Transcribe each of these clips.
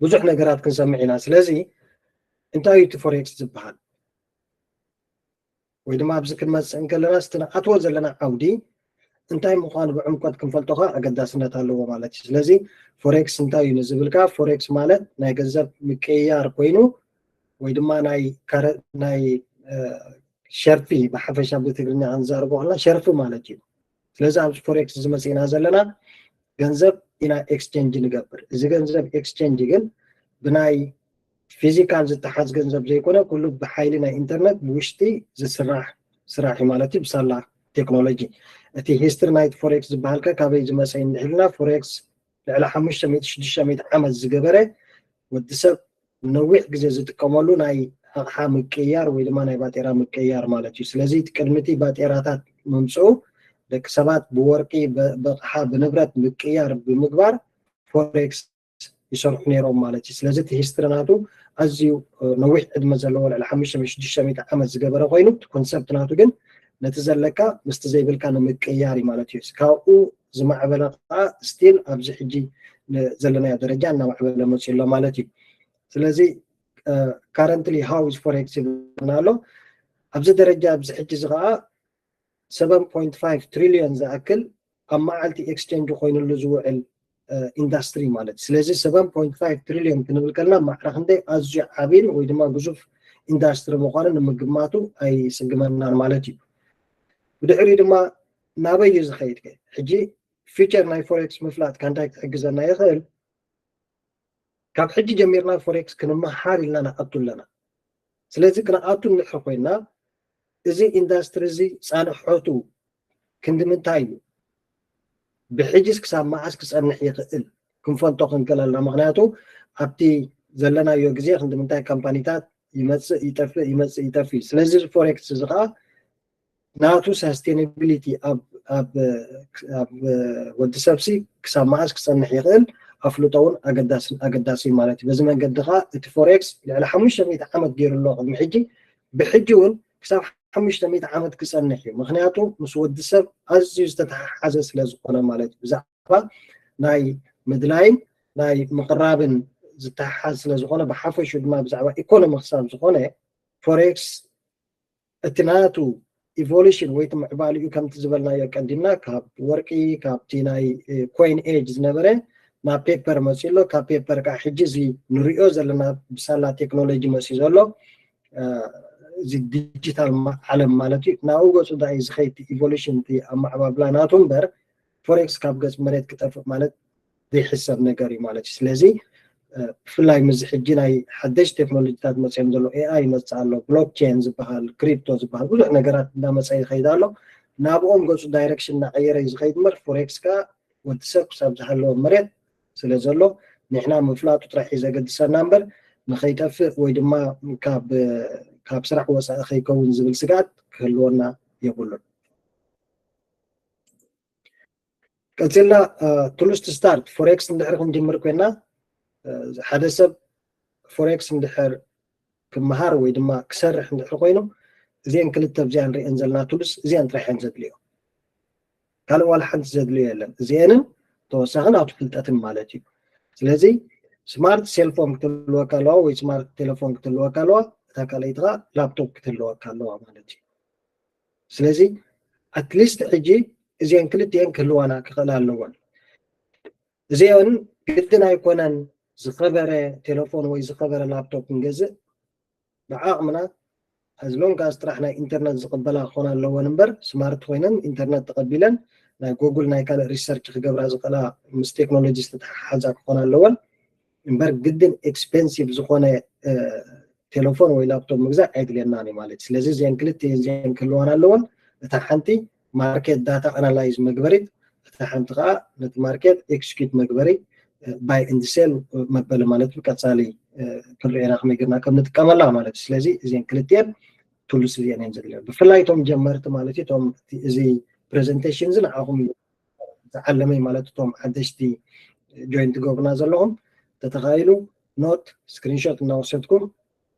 ብዙሕ ነገራት ክንሰምዕ ኢና። ስለዚ እንታይ እዩ እቲ ፎሬክስ ዝበሃል? ወይ ድማ ኣብዚ ክንመፅእ እንከለና እቲ ንኣትዎ ዘለና ዓውዲ እንታይ ምዃኑ ብዕምቆት ክንፈልጦ ከዓ ኣገዳስነት ኣለዎ ማለት እዩ። ስለዚ ፎሬክስ እንታይ እዩ ንዝብል ከዓ፣ ፎሬክስ ማለት ናይ ገንዘብ ምቅይያር ኮይኑ፣ ወይ ድማ ናይ ሸርፊ፣ ብሓፈሻ ብትግርኛ ክንዛርቦ ከለና ሸርፊ ማለት እዩ። ስለዚ ኣብዚ ፎሬክስ ዝመፅእና ዘለና ገንዘብ ኢና ኤክስቼንጅ ንገብር። እዚ ገንዘብ ኤክስቼንጅ ግን ብናይ ፊዚካል ዝተሓዝ ገንዘብ ዘይኮነ፣ ኩሉ ብሓይሊ ናይ ኢንተርነት ብውሽጢ ዝስራሕ ስራሕ እዩ ማለት እዩ፣ ብሳላ ቴክኖሎጂ። እቲ ሂስትሪ ናይቲ ፎሬክስ ዝበሃል ከ ካበይ ዝመፀ እዩ እንድሕልና፣ ፎሬክስ ልዕሊ ሓሙሽተ ሚእቲ ሽዱሽተ ሚእቲ ዓመት ዝገበረ፣ ወዲ ሰብ ነዊሕ ግዜ ዝጥቀመሉ ናይ ኣቕሓ ምቅያር ወይ ድማ ናይ ባጤራ ምቅያር ማለት እዩ። ስለዚ ቅድሚ እቲ ባጤራታት ምምፅኡ ደቂ ሰባት ብወርቂ፣ ብኣቕሓ፣ ብንብረት ምቅያር ብምግባር ፎሬክስ ይሰርሑ ነይሮም ማለት እዩ። ስለዚ እቲ ሂስትሪ ናቱ ኣዝዩ ነዊሕ ዕድመ ዘለዎ፣ ልዕሊ ሓሙሽተ ሚእቲ ሽዱሽተ ሚእቲ ዓመት ዝገበረ ኮይኑ፣ እቲ ኮንሰፕት ናቱ ግን ነቲ ዘለካ ምስቲ ዘይብልካ ንምቅያር እዩ ማለት እዩ። ካብኡ ዝማዕበለ ከዓ ስቲል ኣብዚ ሕጂ ዘለናዮ ደረጃ እናማዕበለ መፅኡ ኣሎ ማለት እዩ። ስለዚ ካረንትሊ ሃው ኢዝ ፎሬክስ ይብልና ኣሎ። ኣብዚ ደረጃ ኣብዚ ሕጂ እዚ ከዓ ሰቨን ፖይንት ፋይቭ ትሪልዮን ዝኣክል ኣብ መዓልቲ ኤክስቼንጅ ኮይኑሉ ዝውዕል ኢንዳስትሪ ማለት እዩ። ስለዚ ሰቨን ፖይንት ፋይቭ ትሪልዮን ክንብል ከለና ማዕረ ክንደይ ኣዝዩ ዓብን ወይ ድማ ግዙፍ ኢንዳስትሪ ምዃኑ ንምግማቱ ኣይስግመናን ማለት እዩ። ብድሕሪኡ ድማ ናበይ እዩ ዝኸይድ ከ? ሕጂ ፊቸር ናይ ፎሬክስ ምፍላጥ ከ እንታይ ክሕግዘና ይኽእል? ካብ ሕጂ ጀሚርና ፎሬክስ ክንመሃር ኢልና ንኣቱ ኣለና። ስለዚ ክንኣቱ እንድሕር ኮይና፣ እዚ ኢንዳስትሪ እዚ ፃንሖቱ ክንዲ ምንታይ እዩ? ብሕጂስ ክሳብ መዓስ ክፀንሕ ይኽእል? ክንፈልጦ ክንክእል ኣለና። ምክንያቱ ኣብቲ ዘለናዮ ግዜ ክንዲ ምንታይ ካምፓኒታት ይመፅእ ይጠፍእ፣ ይመፅእ ይጠፍእ። ስለዚ እዚ ፎሬክስ እዚ ከዓ ናቱ ሳስቴናቢሊቲ ኣብ ወዲ ሰብሲ ክሳብ መዓስ ክፀንሕ ይኽእል ኣፍልጦ እውን ኣገዳሲ ማለት እዩ። በዚ መንገዲ ከዓ እቲ ፎሬክስ ልዕሊ ሓሙሽተ ሚእቲ ዓመት ገይሩ ኣሎ ቅድሚ ሕጂ፣ ብሕጂ እውን ክሳብ ሓሙሽተ ሚእቲ ዓመት ክፀንሕ እዩ። ምክንያቱ ምስ ወዲ ሰብ ኣዝዩ ዝተተሓሓዘ ስለ ዝኾነ ማለት እዩ። ብዛዕባ ናይ ምድላይን ናይ ምቕራብን ዝተሓሓዝ ስለ ዝኾነ፣ ብሓፈሹ ድማ ብዛዕባ ኢኮኖሚ ክሳብ ዝኾነ ፎሬክስ እቲ ናቱ ኢቮሉሽን ወይ እቲ ምዕባሊኡ ከምቲ ዝበልናዮ ቀዲምና ካብ ወርቂ ካብቲ ናይ ኮይን ኤጅ ዝነበረ ናብ ፔፐር መፅኡ ኣሎ። ካብ ፔፐር ከዓ ሕጂ እዚ ንሪኦ ዘለና ብሳላ ቴክኖሎጂ መፅኡ ዘሎ እዚ ዲጂታል ዓለም ማለት እዩ። ናብኡ ገፁ ዳ እዩ ዝኸይድ ኢቮሉሽን እቲ ኣመዓባብላ ናቱ እምበር ፎሬክስ ካብ ገፅ መሬት ክጠፍእ ማለት ዘይሕሰብ ነገር እዩ ማለት እዩ። ስለዚ ብፍላይ ምስ ሕጂ ናይ ሓደሽ ቴክኖሎጂታት መፅኦም ዘሎ ኤኣይ ይመፅእ ኣሎ፣ ብሎክቼን ዝበሃል ክሪፕቶ ዝበሃል ብዙሕ ነገራት እንዳመፀ ይኸይድ ኣሎ። ናብኦም ገፁ ዳይሬክሽን እናቀየረ እዩ ዝኸይድ እምበር ፎሬክስ ከዓ ወዲ ሰብ ክሳብ ዝሃለወ መሬት ስለ ዘሎ ንሕና ምፍላጡ ጥራሕ እዩ ዘገድሰና እምበር ንኸይጠፍእ ወይ ድማ ካብ ስራሕ ወፃኢ ከይከውን ዝብል ስግኣት ክህልወና የብሉን። ቀፂልና ቱሉስ ቱ ስታርት ፎሬክስ እንድሕር ክንጅምር ኮይና ሓደ ሰብ ፎሬክስ እንድሕር ክመሃር ወይ ድማ ክሰርሕ እንድሕር ኮይኑ እዚአን ክልተ ኣብዚኣ ንሪአን ዘለና ቱሉስ እዚአን ጥራሕ እየን ዘድልዮ። ካልእ ዋላ ሓንቲ ዘድልዮ የለን። እዚአንን ተወሳኺ ናቱ ፍልጠትን ማለት እዩ። ስለዚ ስማርት ሴልፎን ክትህልወካ ኣለዋ ወይ ስማርት ቴሌፎን ክትህልወካ ኣለዋ። እታ ካልኣይቲ ከዓ ላፕቶፕ ክትህልወካ ኣለዋ ማለት እዩ። ስለዚ ኣትሊስት ሕጂ እዚአን ክልቲአን ክህልዋና ክኽእላ ኣለወን። እዚአን ግድን ኣይኮነን ዝኸበረ ቴሌፎን ወይ ዝኸበረ ላፕቶፕ ክንገዝእ ብዓቕምና ኣዝሎንግ ኣስ ጥራሕ ናይ ኢንተርነት ዝቕበላ ክኾና ኣለወን እምበር ስማርት ኮይነን ኢንተርነት ተቐቢለን ናይ ጎግል ናይ ካልእ ሪሰርች ክገብራ ዝኽእላ ምስ ቴክኖሎጂ ዝተተሓሓዛ ክኾና ኣለወን እምበር ግድን ኤክስፔንሲቭ ዝኾነ ቴሌፎን ወይ ላፕቶፕ ምግዛእ ኣየድልየናን እዩ ማለት እዩ። ስለዚ እዚአን ክልተ እዚአን ክህልዋን ኣለወን። እታ ሓንቲ ማርኬት ዳታ ኣናላይዝ መግበሪት፣ እታ ሓንቲ ከዓ ነቲ ማርኬት ኤክስኪዩት መግበሪ ባይ ኤንድ ሴል መበሊ ማለት እዩ። ቀፃሊ ክንሪኤና ከመይ ጌርና ከም ንጥቀመላ ማለት እዩ። ስለዚ እዚአን ክልቲአን ቱልስ እዚአን እየን ዘድልየን። ብፍላይ እቶም ጀመርቲ ማለት እዩ፣ እቶም እዚ ፕሬዘንቴሽን እዚ ንዓኹም ዝዓለመይ ማለት እቶም ሓደሽቲ ጆይን ትገብሩና ዘለኹም ተተኻኢሉ ኖት ስክሪንሾት እናወሰድኩም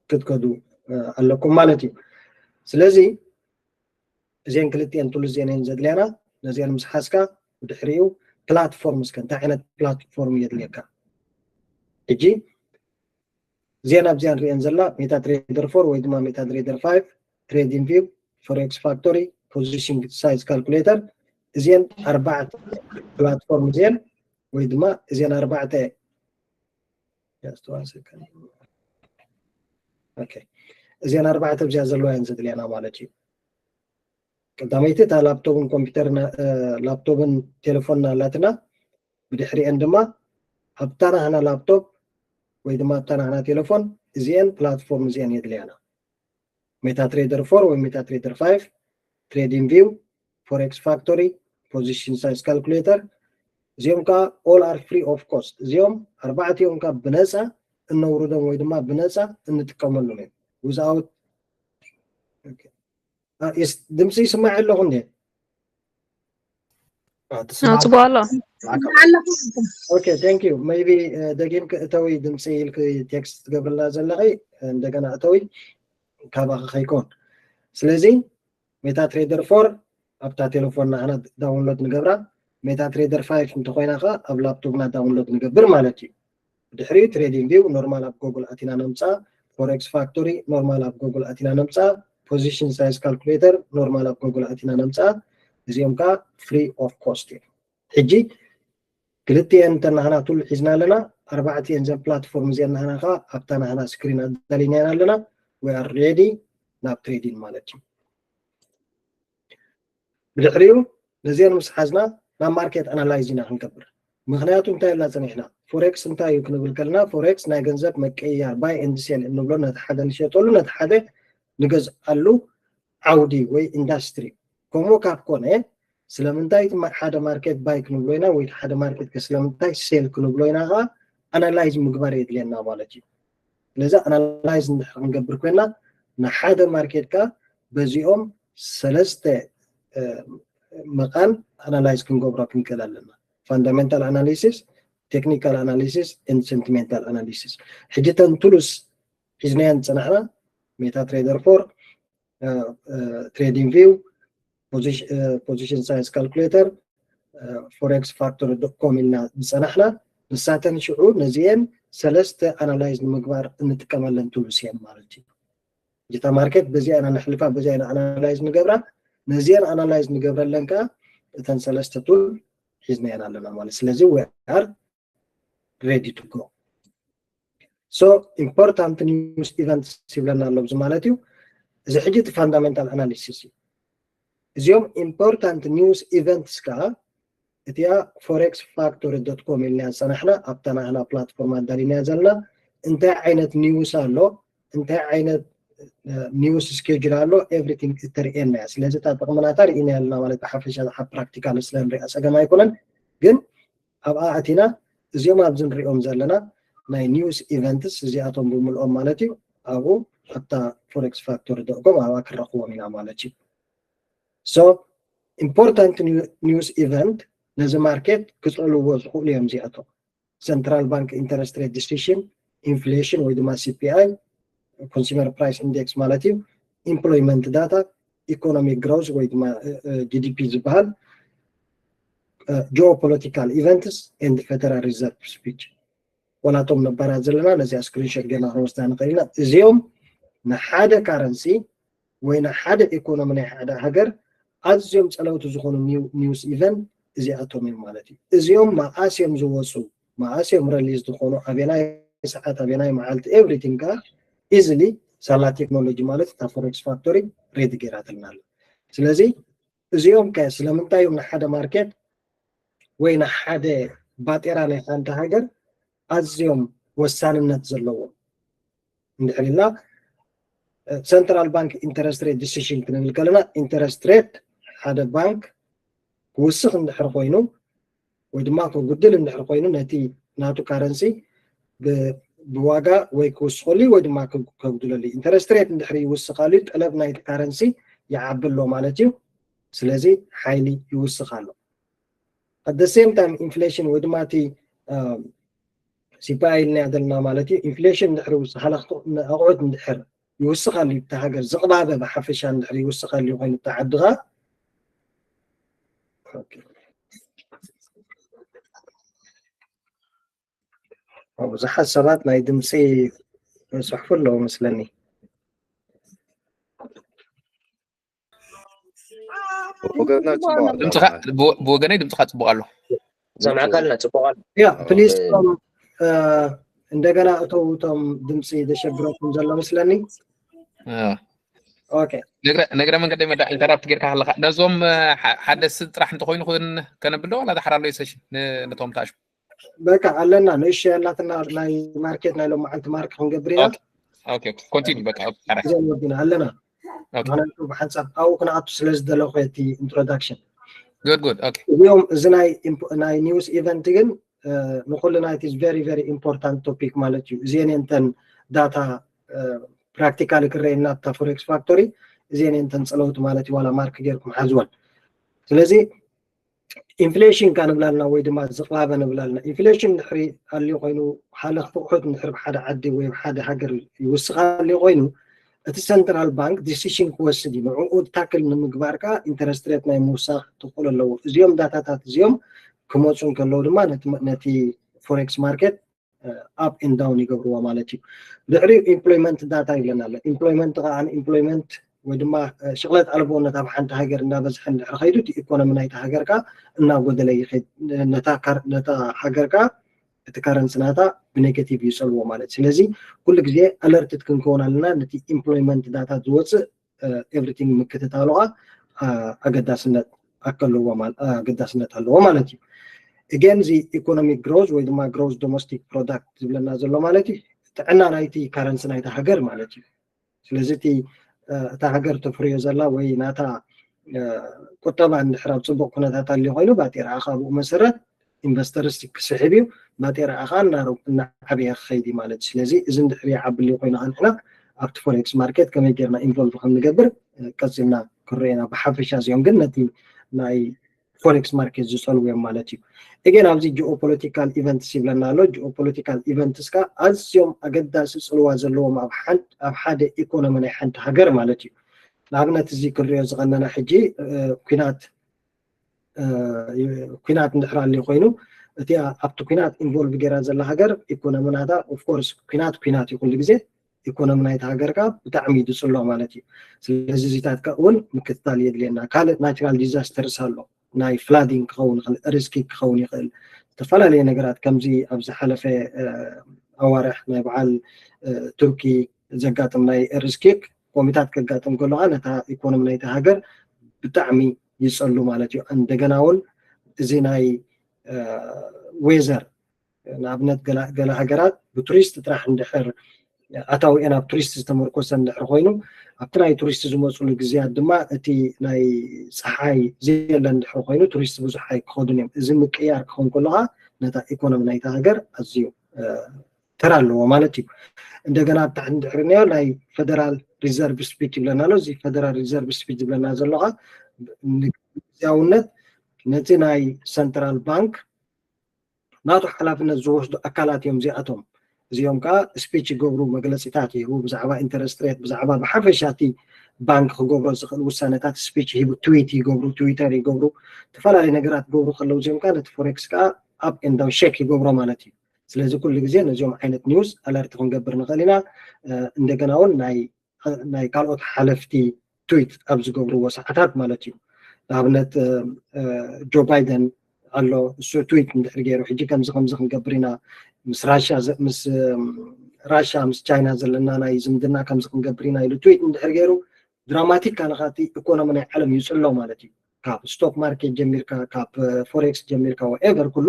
ክትከዱ ኣለኩም ማለት እዩ። ስለዚ እዚአን ክልቲአን ቱልስ እዚአን እየን ዘድልያና። ነዚአን ምስ ሓዝካ ብድሕሪኡ ፕላትፎርም እስከ እንታይ ዓይነት ፕላትፎርም የድልየካ? ሕጂ እዚአን ኣብዚኣ ንሪአን ዘላ ሜታ ትሬደር ፎር ወይ ድማ ሜታ ትሬደር ፋይቭ፣ ትሬዲንግ ቪው፣ ፎሬክስ ፋክቶሪ፣ ፖዚሽን ሳይዝ ካልኩሌተር፣ እዚአን ኣርባዕተ ፕላትፎርም እዚአን ወይ ድማ እዚአን ኣርባዕተ እዚአን ኣርባዕተ ኣብዚኣ ዘለዋ እየን ዘድልያና ማለት እዩ። ቀዳመይቲ እታ ላፕቶፕን ኮምፒውተርና ላፕቶፕን ቴሌፎንና ኣላትና። ብድሕሪአን ድማ ኣብታ ናህና ላፕቶፕ ወይ ድማ ኣብታ ናህና ቴሌፎን እዚአን ፕላትፎርም እዚአን የድልያና። ሜታ ትሬደር ፎር ወይ ሜታ ትሬደር ፋይቭ፣ ትሬዲንግ ቪው፣ ፎሬክስ ፋክቶሪ፣ ፖዚሽን ሳይዝ ካልኩሌተር፣ እዚኦም ከዓ all are free of cost። እዚኦም ኣርባዕቲኦም ከዓ ብነፃ እነውርዶም ወይ ድማ ብነፃ እንጥቀመሎም እዮም። Without ድምፂ ይስማዕ ኣለኹ እንዴ? ኣፅቡ ኣሎ። Okay, thank you. Maybe ደጊም እተዊ ድምፂ ኢልክ ቴክስት ትገብርላ ዘለኺ እንደገና እተዊ ካባኺ ከይኮን። ስለዚ ሜታ ትሬደር ፎር ኣብታ ቴሌፎን ናህና ዳውንሎድ ንገብራ። ሜታ ትሬደር ፋይቭ እንተኮይና ከ ኣብ ላፕቶፕና ዳውንሎድ ንገብር ማለት እዩ። ድሕሪኡ ትሬዲንግ ቪው ኖርማል ኣብ ጎግል ኣቲና ነምፃ፣ ፎሬክስ ፋክቶሪ ኖርማል ኣብ ጎግል ኣቲና ነምፃ፣ ፖዚሽን ሳይዝ ካልኩሌተር ኖርማል ኣብ ጎግል ኣቲና ነምፃ። እዚኦም ከዓ free of cost እዮም። ሕጂ ክልቲኤን እንተናህና ቱል ሒዝና ኣለና፣ ኣርባዕቲኤን ዘን ፕላትፎርም እዚአን ናህና ከዓ ኣብታ ናህና ስክሪን ኣዳሊናየን ኣለና። We are ready ናብ ትሬዲንግ ማለት እዩ። ብድሕሪኡ ነዚአን ምስ ሓዝና ናብ ማርኬት ኣናላይዝ ኢና ክንገብር። ምክንያቱ እንታይ ኢልና ፀኒሕና? ፎሬክስ እንታይ እዩ ክንብል ከለና፣ ፎሬክስ ናይ ገንዘብ መቀያር፣ ባይ ኤንድ ሴል እንብሎ፣ ነቲ ሓደ ንሸጠሉ ነቲ ሓደ ንገዝኣሉ ዓውዲ ወይ ኢንዳስትሪ። ከምኡ ካብ ኮነ ስለምንታይ ሓደ ማርኬት ባይ ክንብሎ ኢና ወይ ሓደ ማርኬት ስለምንታይ ሴል ክንብሎ ኢና ከዓ ኣናላይዝ ምግባር የድልየና ማለት እዩ። ስለዚ ኣናላይዝ እንድሕር ክንገብር ኮይና ንሓደ ማርኬት ከዓ በዚኦም ሰለስተ መቃን ኣናላይዝ ክንገብሮ ክንክእል ኣለና። ፋንዳሜንታል ኣናሊሲስ፣ ቴክኒካል ኣናሊሲስ፣ ሰንቲሜንታል ኣናሊሲስ። ሕጂ ተን ቱልስ ሒዝናየን ዝፀናሕና ሜታ ትሬደር ፎር፣ ትሬዲንግ ቪው፣ ፖዚሽን ሳይዝ ካልኩሌተር፣ ፎሬክስ ፋክቶሪ ዶት ኮም ኢልና ዝፀናሕና ንሳተን ሽዑ ነዚአን ሰለስተ ኣናላይዝ ንምግባር እንጥቀመለን ቱልስ እየን ማለት እዩ። ዲጂታል ማርኬት በዚኣ ኢና ነሕልፋ፣ በዚኣ ኢና ኣናላይዝ ንገብራ። ነዚአን ኣናላይዝ ንገብረለን ከዓ እተን ሰለስተ ቱል ሒዝናየን ኣለና ማለት። ስለዚ we are ready to go። So important news events ይብለና ኣሎ። እዚ ማለት እዩ እዚ ሕጂ እቲ ፋንዳሜንታል ኣናሊሲስ እዩ። እዚኦም ኢምፖርታንት ኒውስ ኢቨንትስ ከዓ እቲኣ ፎሬክስ ፋክቶሪ ዶት ኮም ኢልና ዝፀናሕና ኣብታ ናህና ፕላትፎርም ኣዳሊና ዘለና እንታይ ዓይነት ኒውስ ኣሎ፣ እንታይ ዓይነት ኒውስ ስኬጁል ኣሎ፣ ኤቭሪቲንግ እተርእየና እያ። ስለዚ እታ ጥቕምናታ ርኢና ኣለና ማለት ብሓፈሻ ፕራክቲካል ስለ ንሪኣ ፀገም ኣይኮነን። ግን ኣብኣ ኣቲና እዚኦም ኣብዚ ንሪኦም ዘለና ናይ ኒውስ ኢቨንትስ እዚኣቶም ብምልኦም ማለት እዩ ኣብኡ ኣብታ ፎሬክስ ፋክቶሪ ዶት ኮም ኣብኣ ክረኽቦም ኢና ማለት እዩ። So important news event ነዚ ማርኬት ክፀልዎ ዝኽእሉ እዮም እዚኣቶም። Central Bank interest rate decision፣ ኢንፍሌሽን ወይ ድማ C P I፣ consumer price index ማለት እዩ፣ employment data፣ economic growth ወይ ድማ G D P ዝበሃል፣ geopolitical events and Federal Reserve speech። ዋላቶም ነባራት ዘለና ነዚኣ ስክሪንሾት ጌርና ክንወስዳ ንኽእል ኢና። እዚኦም ንሓደ ካረንሲ ወይ ንሓደ ኢኮኖሚ ናይ ሓደ ሃገር ኣዝዮም ፀለውቲ ዝኾኑ ኒውስ ኢቨንት እዚኣቶም እዮም ማለት እዩ። እዚኦም መዓስ እዮም ዝወፁ፣ መዓስ እዮም ረሊዝ ዝኾኑ፣ ኣበናይ ሰዓት፣ ኣበናይ መዓልቲ፣ ኤቭሪቲንግ ከዓ ኢዝሊ ሳላ ቴክኖሎጂ ማለት እታ ፎሬክስ ፋክቶሪ ሬዲ ገይራትልና ኣላ። ስለዚ እዚኦም ከ ስለምንታይ እዮም ንሓደ ማርኬት ወይ ንሓደ ባጤራ ናይ ሓንቲ ሃገር ኣዝዮም ወሳንነት ዘለዎም እንድሕር ኢልና፣ Central Bank interest rate decision ክንብል ከለና ኢንተረስት ሬት ሓደ ባንክ ክውስኽ እንድሕር ኮይኑ ወይ ድማ ከጉድል እንድሕር ኮይኑ ነቲ ናቱ ካረንሲ ብዋጋ ወይ ክውስኸሉ ወይ ድማ ከጉድለሉ። ኢንተረስት ሬት እንድሕር ይውስኻሉ ጠለብ ናይቲ ካረንሲ ይዓቢ ኣሎ ማለት እዩ። ስለዚ ሓይሊ ይውስኽ ኣሎ። At the same time ኢንፍሌሽን ወይ ድማ እቲ C P I ኢልናዮ ዘለና ማለት እዩ። ኢንፍሌሽን እንድሕር ይውስኽ፣ ሃለኽቲ ኣቑሑት እንድሕር ይውስኻሉ እቲ ሃገር ዝቕባበ ብሓፈሻ እንድሕር ይውስኻሉ ኮይኑ እቲ ዓዲ ኸኣ ብዙሓት ሰባት ናይ ድምፂ ይፅሕፉ ኣለዉ መስለኒ። ወገና ጽቡቕ ኣሎ። ድምፅኻ ብወ- ብወገነይ ድምፅኻ ፅቡቕ ኣሎ። ሰምዐካ ኣለና ጽቡቕ ኣሎ። ያ ፕሊዝ ኦኬ። እቶም እ፣ እንደገና እተው እቶም ድምፂ ዘሸግረኩም ዘሎ መስለኒ። እ፣ ኦኬ ነግረ ነግረ መንገደይ መዳ ኢንተራፕት ጌርካ ከለካ ነዞም እ፣ ሓ- ሓደ ስብ ጥራሕ እንተኮይኑ ክን ከነብል ዶ ዋላ ዳሕር ኣሎ ሰሽን ን- ነቶም ተኣሽ በቃ ኣለና ንእሽ ያላትና ናይ ማርኬት ናይ ሎማዓንቲ ማርክ ክንገብር ኢና። ኦኬ ኮንቲኒ በቃ ኦኬ፣ ሓራይ። ግዜ ንወድና ኣለና ኦኬ ምክንያቱ ብሓንሳብ ኣብኡ ክነኣቱ ስለ ዝደለኹ እቲ ኢንትሮዳክሽን ጉድ ጉድ ኦኬ እዚኦም እዚ ናይ ኢምፖ- ናይ ኒውስ ኢቨንት ግን እ፣ ንኩልና it is very very important topic ማለት እዩ። እዚአን እየን እተን ዳታ ፕራክቲካሊ ክረአየና ኣብታ ፎሬክስ ፋክቶሪ እዚአን እየን እተን ፀለውቲ ማለት እዩ። ዋላ ማርክ ጌርኩም ሓዝወን። ስለዚ ኢንፍሌሽን ካ ንብላልና ወይ ድማ ዝቕባበ ንብላልና ኢንፍሌሽን ድሕሪ ኣልዩ ኮይኑ ሓለኽቲ ኣቑሑት ድሕሪ ሓደ ዓዲ ወይ ሓደ ሃገር ይውስኽ ኣልዩ ኮይኑ እቲ ሰንትራል ባንክ ዲሲሽን ክወስድ እዩ። ንዕኡ ታክል ንምግባር ካ ኢንተረስት ሬት ናይ ምውሳኽ ትኽእሉ ኣለዎ። እዚኦም ዳታታት እዚኦም ክመፁ እንከለዉ ድማ ነቲ ነቲ ፎሬክስ ማርኬት ኣፕ ኤንድ ዳውን ይገብርዎ ማለት እዩ። ድሕሪ ኢምፕሎይመንት ዳታ ይብለና ኣሎ። ኢምፕሎይመንት ከዓ ኢምፕሎይመንት ወይ ድማ እ፣ ሽቕለት ኣልቦነት ኣብ ሓንቲ ሃገር እናበዝሐ እንድሕር ከይዱ እቲ ኢኮኖሚ ናይቲ ሃገር ከዓ እናጎደለ ይኸይድ። ነታ ካር- ነታ ሃገር ከዓ እቲ ካረንሲ ናታ ብኔጌቲቭ ይፀልዎ ማለት እዩ። ስለዚ ኩሉ ግዜ ኣለርትድ ክንከውን ኣለና። ነቲ ኢምፕሎይመንት ዳታ ዝወፅእ ኤቭሪቲንግ ምክትታሉ ከዓ እ፣ ኣገዳስነት ኣከልዎ ማለ- ኣገዳስነት ኣለዎ ማለት እዩ። እገን እዚ ኢኮኖሚክ ግሮዝ ወይ ድማ ግሮዝ ዶሜስቲክ ፕሮዳክት ዝብለና ዘሎ ማለት እዩ ጥዕና ናይቲ ካረንሲ ናይቲ ሃገር ማለት እዩ። ስለዚ እቲ እ፣ እታ ሃገር ተፍርዮ ዘላ ወይ ናታ እ፣ ቁጠባ እንድሕር ኣብ ፅቡቅ ኩነታት ኣልዩ ኮይኑ ባጤራኣ ካብኡ መሰረት ኢንቨስተርስ ክስሕብ እዩ። ባጤራኣ ከዓ እናረ- እናዓበየ ክኸይድ እዩ ማለት እዩ። ስለዚ እዚ እንድሕር ይዓቢ ኣልዩ ኮይኑ ከዓ ንሕና ኣብቲ ፎሬክስ ማርኬት ከመይ ጌርና ኢንቮልቭ ከም ንገብር እ፣ ቀፂልና ክንሪኦ ኢና። ብሓፈሻ እዚኦም ግን ነቲ ናይ ፎሬክስ ማርኬት ዝፀልዉ እዮም ማለት እዩ። እገን ኣብዚ ጂኦፖለቲካል ኢቨንትስ ይብለና ኣሎ። ጂኦፖለቲካል ኢቨንትስ ከዓ ኣዝዮም ኣገዳሲ ፅልዋ ዘለዎም ኣብ ሓን- ኣብ ሓደ ኢኮኖሚ ናይ ሓንቲ ሃገር ማለት እዩ። ንኣብነት እዚ ክንሪኦ ዝቐነና ሕጂ እ፣ ኩናት እ፣ ኩናት እንድሕር ኣልዩ ኮይኑ እቲ ኣብቲ ኩናት ኢንቮልቭ ጌራ ዘላ ሃገር ኢኮኖሚ ናታ ኦፍኮርስ ኩናት ኩናት እዩ ኩሉ ግዜ ኢኮኖሚ ናይቲ ሃገር ከዓ ብጣዕሚ እዩ ዝፅሎ ማለት እዩ። ስለዚ እዚታት ከዓ እውን ምክትታል የድልየና። ካልእ ናቹራል ዲዛስተርስ ኣሎ ናይ ፍላዲንግ ክኸውን ይኽእል፣ ሪስኪክ ክኸውን ይኽእል። ዝተፈላለዩ ነገራት ከምዚ ኣብ ዝሓለፈ እ፣ ኣዋርሕ ናይ በዓል እ፣ ቱርኪ ዘጋጥም ናይ ሪስኪክ ኮሚታት ከጋጥም ከሎ ከዓ ነታ ኢኮኖሚ ናይቲ ሃገር ብጣዕሚ ይፀሉ ማለት እዩ። እንደገና እውን እዚ ናይ እ፣ ዌዘር ንኣብነት ገለ- ገለ ሃገራት ብቱሪስት ጥራሕ እንድሕር ኣታዊአን ኣብ ቱሪስት ዝተመርኮሰ እንድሕር ኮይኑ ኣብቲ ናይ ቱሪስት ዝመፅሉ ግዜያት ድማ እቲ ናይ ፀሓይ ዘየለ እንድሕር ኮይኑ ቱሪስት ብዙሕ ኣይክኸዱን እዮም። እዚ ምቅያር ክኸውን ከሎ ከዓ ነታ ኢኮኖሚ ናይታ ሃገር ኣዝዩ እ፣ ተራ ኣለዎ ማለት እዩ። እንደገና ኣብ ታሕቲ እንድሕር እኒኦ ናይ ፌደራል ሪዘርቭ ስፒች ይብለና ኣሎ። እዚ ፌደራል ሪዘርቭ ስፒች ዝብለና ዘሎ ከዓ ንግዝያውነት ነቲ ናይ ሰንትራል ባንክ ናቱ ሓላፍነት ዝወስዱ ኣካላት እዮም እዚኣቶም። እዚኦም ከዓ ስፒች ይገብሩ፣ መግለፂታት ይህቡ፣ ብዛዕባ ኢንተረስት ሬት፣ ብዛዕባ ብሓፈሻ እቲ ባንክ ክገብሮ ዝኽእል ውሳነታት ስፒች ይህቡ፣ ትዊት ይገብሩ፣ ትዊተር ይገብሩ፣ ዝተፈላለዩ ነገራት ክገብሩ ከለዉ እዚኦም ከዓ ነቲ ፎሬክስ ከዓ ኣፕ ኤንድ ዳውን ሸክ ይገብሮ ማለት እዩ። ስለዚ ኩሉ ግዜ ነዚኦም ዓይነት ኒውስ ኣለርት ክንገብር ንኽእል ኢና። እ፣ እንደገና እውን ናይ ናይ ካልኦት ሓለፍቲ ትዊት ኣብ ዝገብርዎ ሰዓታት ማለት እዩ። ንኣብነት እ፣ እ፣ ጆ ባይደን ኣሎ እሱ ትዊት እንድሕር ገይሩ ሕጂ ከምዚ ከምዚ ክንገብር ኢና ምስ ራሻ ዘ- ምስ እ፣ ራሻ ምስ ቻይና ዘለና ናይ ዝምድና ከምዚ ክንገብር ኢና ኢሉ ትዊት እንድሕር ገይሩ ድራማቲክ ካነኻቲ ኢኮኖሚ ናይ ዓለም ይፅሎ ማለት እዩ። ካብ ስቶክ ማርኬት ጀሚርካ ካብ ፎሬክስ ጀሚርካ whatever ኩሉ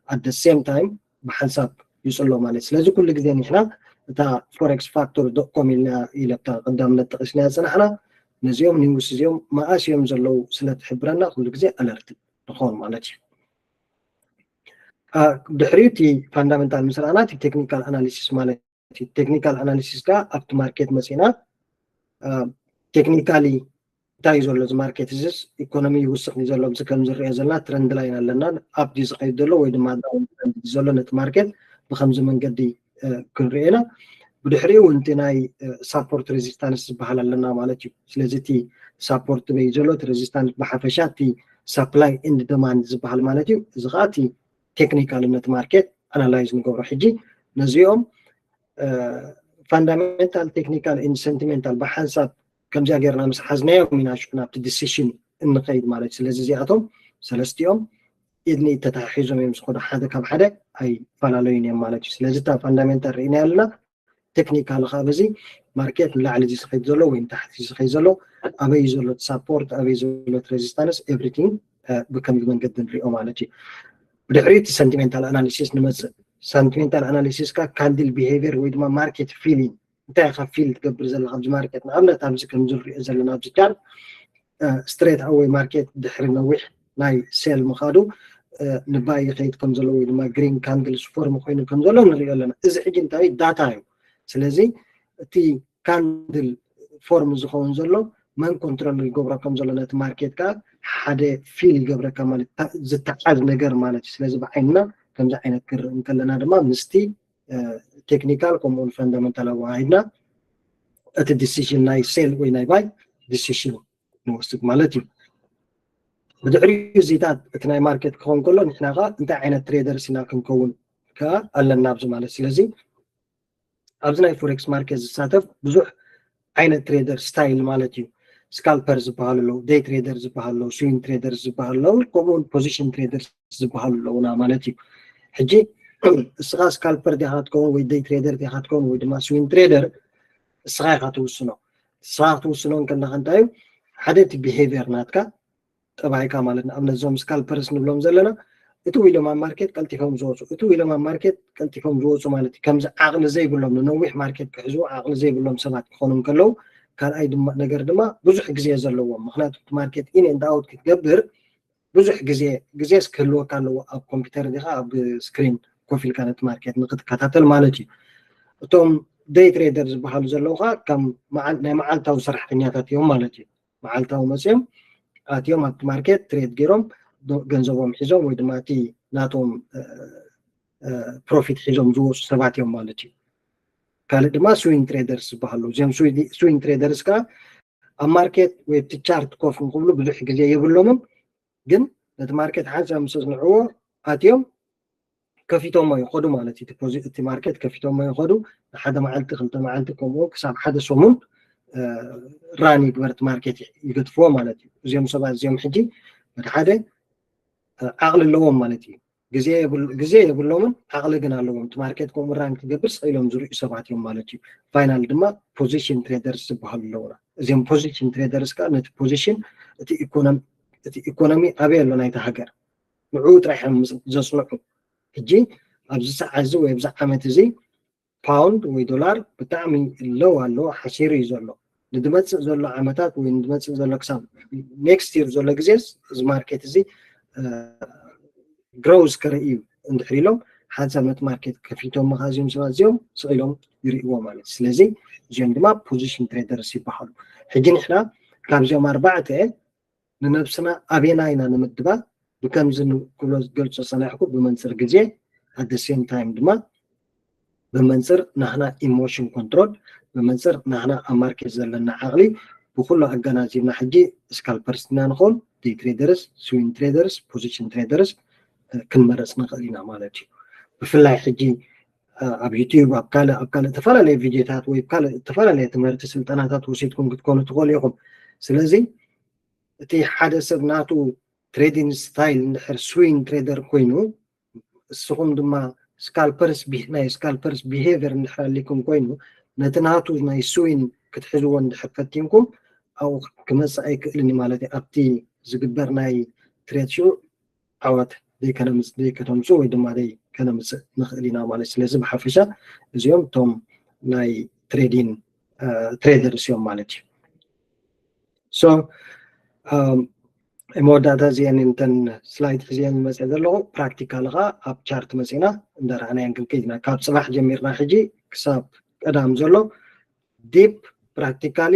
at the same time ብሓንሳብ ይፅሎ ማለት እዩ። ስለዚ ኩሉ ግዜ ንሕና እታ ፎሬክስ ፋክቶር ዶት ኮም ኢልና ኢለታ ቀዳምነት ጠቂስና ዝፅናሕና ነዚኦም ኒውስ እዚኦም መኣስ እዮም ዘለዉ ስለ ትሕብረና ኩሉ ግዜ ኣለርት ንኸውን ማለት እዩ። አ፣ ድሕሪኡ እቲ ፋንዳመንታል ምስ ረኣና እቲ ቴክኒካል ኣናሊሲስ ማለት እዩ። ቴክኒካል ኣናሊሲስ ከዓ ኣብቲ ማርኬት መፂና ቴክኒካሊ እንታይ እዩ ዘሎ እዚ ማርኬት እዚስ ኢኮኖሚ ይውስኽ እዩ ዘሎ እዚ ከም ዝረአ ዘለና ትረንድ ላይን ኣለና ኣፕ ድዩ ዝኸይድ ዘሎ ወይ ድማ ዳውን ትረንድ ድዩ ዘሎ ነቲ ማርኬት ብከምዚ መንገዲ እ፣ ክንሪኦ ኢና። ብድሕሪኡ እውን እቲ ናይ ሳፖርት ሬዚስታንስ ዝበሃል ኣለና ማለት እዩ። ስለዚ እቲ ሳፖርት በይ ዘሎ እቲ ሬዚስታንስ ብሓፈሻ እቲ ሳፕላይ ኤንድ ደማንድ ዝበሃል ማለት እዩ። እዚ ከዓ እቲ ቴክኒካል ነቲ ማርኬት ኣናላይዝ ንገብሮ ሕጂ ነዚኦም fundamental፣ technical and sentimental ብሓንሳብ ከምዚኣ ጌርና ምስ ሓዝናዮም ኢና ሽዑ ናብቲ decision እንኸይድ ማለት እዩ። ስለዚ እዚኣቶም ሰለስቲኦም ኢድ ንኢድ ተተሓሒዞም እዮም ዝኸዱ፣ ሓደ ካብ ሓደ ኣይፈላለዩን እዮም ማለት እዩ። ስለዚ እታ fundamental ርኢና ኣለና። ቴክኒካል ከዓ በዚ ማርኬት ንላዕሊ እዚ ዝኸይድ ዘሎ ወይ ንታሕቲ እዚ ዝኸይድ ዘሎ፣ ኣበይ ዘሎ support፣ ኣበይ ዘሎ resistance፣ everything ብከምዚ መንገዲ ንሪኦ ማለት እዩ። ብድሕሪኡ እቲ sentimental analysis ንመፅእ። Sentimental analysis ካ candle behavior ወይ ድማ market feeling፣ እንታይ ኢኻ feel ትገብር ዘለኻ ኣብዚ ማርኬት? ንኣብነት ኣብዚ ከም ዝሪኦ ዘለና ኣብዚ chart straight away ማርኬት ድሕሪ ነዊሕ ናይ sell ምኻዱ ን buy ይኸይድ ከም ዘሎ ወይ ድማ green candles form ኮይኑ ከም ዘሎ ንሪኦ ኣለና። እዚ ሕጂ እንታይ ዳታ እዩ። ስለዚ እቲ candle form ዝኸውን ዘሎ መን control ይገብሮ ከም ዘሎ ነቲ ማርኬት ከዓ ሓደ feel ይገብረካ ማለት፣ ዝተሓዝ ነገር ማለት እዩ። ስለዚ ብዓይንና ከምዚ ዓይነት ክርኢ እንከለና ድማ ምስቲ ቴክኒካል ከምኡ እውን fundamental ኣወሃሂድና እቲ decision ናይ sell ወይ ናይ buy decision ንወስድ ማለት እዩ። ብድሕሪኡ እዚታት እቲ ናይ ማርኬት ክኸውን ከሎ ንሕና ከዓ እንታይ ዓይነት traders ኢና ክንከውን ከዓ ኣለና ኣብዚ ማለት። ስለዚ ኣብዚ ናይ forex ማርኬት ዝሳተፍ ብዙሕ ዓይነት trader style ማለት እዩ። Scalper ዝበሃሉ ኣለዉ፣ day trader ዝበሃሉ ኣለዉ፣ swing traders ዝበሃሉ ኣለዉ፣ ከምኡ እውን position traders ዝበሃሉ ኣለዉና ማለት እዩ። ሕጂ እስኻ scalper ዲኻ ትከውን ወይ day trader ዲኻ ትከውን ወይ ድማ swing trader፣ እስኻ ኢኻ ትውስኖ። እስኻ ክትውስኖ እንከለኻ እንታይ እዩ፣ ሓደ እቲ behavior ናትካ፣ ጠባይካ ማለት፣ ንኣብነት እዞም scalpers ንብሎም ዘለና እቲ ውኢሎም ኣብ ማርኬት ቀልጢፎም ዝወፁ፣ እቲ ውኢሎም ኣብ ማርኬት ቀልጢፎም ዝወፁ ማለት እዩ። ከምዚ ዓቕሊ ዘይብሎም፣ ንነዊሕ ማርኬት ክሕዝዎ ዓቕሊ ዘይብሎም ሰባት ክኾኑ እንከለዉ፣ ካልኣይ ድማ ነገር ድማ ብዙሕ ግዜ ዘለዎም፣ ምክንያቱ እቲ ማርኬት in and out ክትገብር ብዙሕ ግዜ፣ ግዜስ ክህልወካ ኣለዎ ኣብ ኮምፒውተር ዲኻ ኣብ ስክሪን ኮፍ ኢልካ ነቲ ማርኬት ንክትከታተል ማለት እዩ። እቶም day trader ዝበሃሉ ዘለዉ ከዓ ከም መዓል-፣ ናይ መዓልታዊ ሰራሕተኛታት እዮም ማለት እዩ። መዓልታዊ መፅዮም ኣትዮም ኣብቲ ማርኬት ትሬድ ገይሮም ዶ-፣ ገንዘቦም ሒዞም ወይ ድማ እቲ ናቶም ፕሮፊት ሒዞም ዝወፁ ሰባት እዮም ማለት እዩ። ካልእ ድማ swing traders ዝበሃሉ፣ እዚኦም swing traders ከዓ ኣብ ማርኬት ወይ ኣብቲ ቻርት ኮፍ ንክብሉ ብዙሕ ግዜ የብሎምን፣ ግን ነቲ ማርኬት ሓንሳብ ምስ ኣጽንዕዎ ኣትዮም ከፊቶሞ ይኸዱ ማለት እዩ። እቲ ፖዚ-፣ እቲ ማርኬት ከፊቶሞ ይኸዱ፣ ንሓደ መዓልቲ፣ ክልተ መዓልቲ፣ ከምኡ ክሳብ ሓደ ሰሙን ራን ይግበር፣ እቲ ማርኬት ይገድፍዎ ማለት እዩ። እዚኦም ሰባት እዚኦም ሕጂ በቲ ሓደ ዓቕሊ ኣለዎም ማለት እዩ። ግዜ የብሉ-፣ ግዜ የብሎምን፣ ዓቕሊ ግን ኣለዎም። እቲ ማርኬት ከምኡ ራን ክገብር ስቕ ኢሎም ዝርእዩ ሰባት እዮም ማለት እዩ። ፋይናል ድማ ፖዚሽን ትሬደርስ ዝበሃሉ ኣለውና። እዚኦም ፖዚሽን ትሬደርስ ከዓ ነቲ ፖዚሽን፣ እቲ ኢኮኖሚ፣ እቲ ኢኮኖሚ ኣበይ ኣሎ ናይቲ ሃገር ንዕኡ ጥራሕ እዮም ዘጽንዑ። ሕጂ ኣብዚ ሰዓት እዚ ወይ ኣብዚ ዓመት እዚ ፓውንድ ወይ ዶላር ብጣዕሚ ሎው ኣሎ፣ ሓሲሩ እዩ ዘሎ። ንዝመፅእ ዘሎ ዓመታት ወይ ንዝመፅእ ዘሎ ክሳብ ኔክስት ይር ዘሎ ግዜስ እዚ ማርኬት እዚ ግሮውዝ ከርኢ እዩ እንድሕር ኢሎም ሓንሳብ ነቲ ማርኬት ከፊቶም መኻዚኦም ሰባት እዚኦም ስቕ ኢሎም ይርእይዎ ማለት እዩ። ስለዚ እዚኦም ድማ ፖዚሽን ትሬደርስ ይበሃሉ። ሕጂ ንሕና ካብዚኦም ኣርባዕተ ንነብስና ኣበየና ኢና ንምድባ? ብከምዚ ንክብሎ ዝገልጾ ዝጸናሕኩ ብመንጽር ግዜ፣ at the same time ድማ ብመንጽር ናህና ኢሞሽን ኮንትሮል፣ ብመንጽር ናህና ኣብ ማርኬት ዘለና ዓቕሊ ብኩሉ ኣገናዚብና ሕጂ ስካልፐርስ ዲና ንኸውን፣ ዴይ ትሬደርስ፣ ስዊንግ ትሬደርስ፣ ፖዚሽን ትሬደርስ ክንመረጽ ንኽእል ኢና ማለት እዩ። ብፍላይ ሕጂ ኣብ ዩቲዩብ ኣብ ካልእ ኣብ ካልእ ዝተፈላለየ ቪድዮታት ወይ ካልእ ዝተፈላለየ ትምህርቲ ስልጠናታት ወሲድኩም ክትኮኑ ትኽእሉ ኢኹም። ስለዚ እቲ ሓደ ሰብ ናቱ ትሬዲንግ ስታይል እንድሕር ስዊንግ ትሬደር ኮይኑ፣ እስኹም ድማ ስካልፐርስ ቢ-፣ ናይ ስካልፐርስ ቢሄቨር እንድሕር ኣሊኩም ኮይኑ፣ ነቲ ናቱ ናይ ስዊንግ ክትሕዝዎ እንድሕር ፈቲንኩም፣ ኣብኡ ክመጽእ ኣይክእልን እዩ ማለት እዩ። ኣብቲ ዝግበር ናይ ትሬድ ሽዑ ዓወት ደይከነምጽ-፣ ደይከተምጽኡ ወይ ድማ ደይከነምጽእ ንኽእል ኢና ማለት እዩ። ስለዚ ብሓፈሻ እዚኦም እቶም ናይ ትሬዲንግ ትሬደርስ እዮም ማለት እዩ። ሶ መወዳእታ እዚአን እንተን ስላይድ ሒዘን መፅእ ዘለኹ፣ ፕራክቲካል ኸዓ ኣብ ቻርት መፂና እንዳረኣናየን ክንከይድ ኢና። ካብ ፅባሕ ጀሚርና ሕጂ ክሳብ ቀዳም ዘሎ ዲፕ ፕራክቲካሊ